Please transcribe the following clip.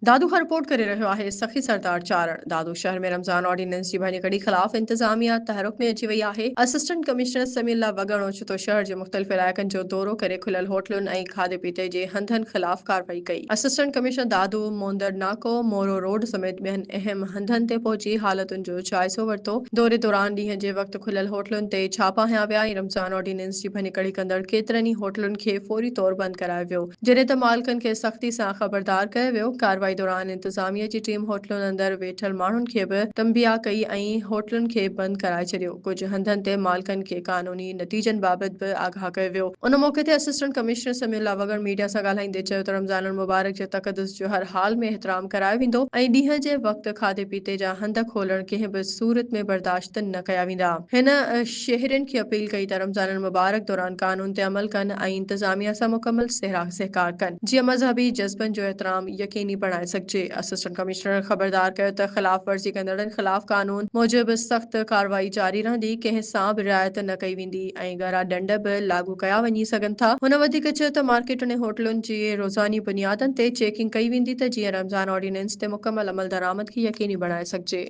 دادو کان رپورٽ ڪري رهيو آهي سخي سردار چارڻ دادو شهر ۾ رمضان آرڊيننس جي ڀڃڪڙي خلاف انتظاميا تحرڪ ۾ اچي وئي آهي اسسٽنٽ ڪمشنر سميع الله وڳڻ اوچتو شهر جي مختلف علائقن جو دورو ڪري کليل هوٽلن ۽ کاڌي پيتي جي هنڌن خلاف ڪارروائي ڪئي اسسٽنٽ ڪمشنر دادو موندر ناڪو مورو روڊ سميت ٻين اهم هنڌن تي پهچي حالتن جو جائزو ورتو دوري دوران ڏينهن جي وقت کليل هوٽلن تي ڇاپا هنيا ويا ۽ رمضان آرڊيننس جي ڀڃڪڙي ڪندڙ ڪيترن ئي هوٽلن کي فوري طور بند ڪرايو ويو جڏهن ته مالڪن کي سختي سان خبردار ڪيو ويو، ڪارروائي دوران انتظاميه جي ٽيم هوٽلن اندر ويٺل ماڻهن کي به تنبيهه ڪئي ۽ هوٽلن کي بند ڪرائي ڇڏيو، ڪجهه هنڌن تي مالڪن کي قانوني نتيجن بابت به آگاهه ڪيو ويو. ان موقعي تي اسسٽنٽ ڪمشنر سميع الله وڳڻ ميڊيا سان ڳالهائيندي چيو ته رمضان المبارڪ جي تقدس جو هر حال ۾ احترام ڪرايو ويندو ۽ ڏينهن جي وقت کاڌي پيتي جا هنڌ کولڻ ڪنهن به صورت ۾ برداشت نه ڪيا ويندا. هن شهرين کي اپيل ڪئي ته رمضان المبارڪ دوران قانون تي عمل ڪن ۽ انتظاميا سان مڪمل سهڪار ڪن جيئن مذهبي جذبن جو احترام يقيني بڻائي سگهجي. اسسٽنٽ ڪمشنر خبردار ڪيو ته خلاف ورزي ڪندڙن خلاف قانون موجب سخت ڪارروائي جاري رهندي، ڪنهن سان به رعايت نه ڪئي ويندي ۽ ڳرا ڏنڊ به لاڳو ڪيا وڃي سگهن ٿا. هن وڌيڪ چيو ته مارڪيٽن ۽ هوٽلن جي روزاني بنيادن تي چيڪنگ ڪئي ويندي ته جيئن رمضان آرڊيننس تي مڪمل عملدرآمد کي يقيني بڻائي سگهجي.